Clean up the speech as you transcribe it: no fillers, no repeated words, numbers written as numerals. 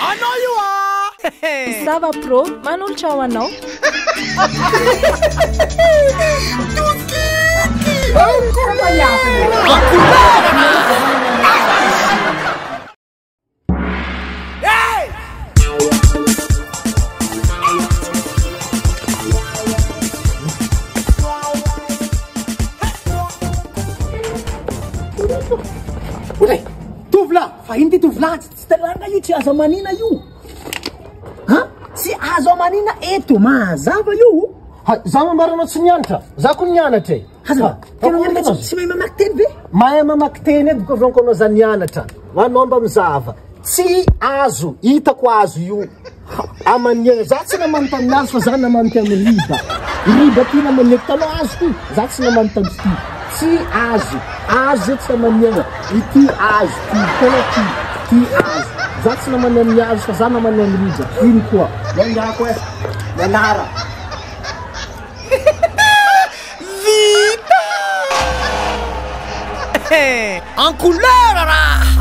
Anao io ah! Sava Pro manolotra ho anao. Ohatray, tovolahy, fa ino ty tovolahy tsy tsy talanga io, tsy azo amanina io. Ha? Tsy azo amanina eto, mazava io. Ha, za mambaranao tsy nianatra, za ko nianatra e. Aza, tena nianatra tsy mahay mamaky teny ve? Mahay mamaky teny edy ko avy anao za nianatra. Anao mba mizahava. Tsy azo, hitako azo io. Amaniana, za tsy namany tamin'ny azo fa za namany tamin'ny riba. Riba ty namaniako tanao azo ty, za tsy namany tamin'ny ty. Tsy azo, azo zay tsy amaniana. Ity azo ty, hitanao ty, ty azo. Za tsy namany amin'ny azo fa za namany amin'ny riba. Ino koa? Miangako e, mianara. Vita! En couleur raha!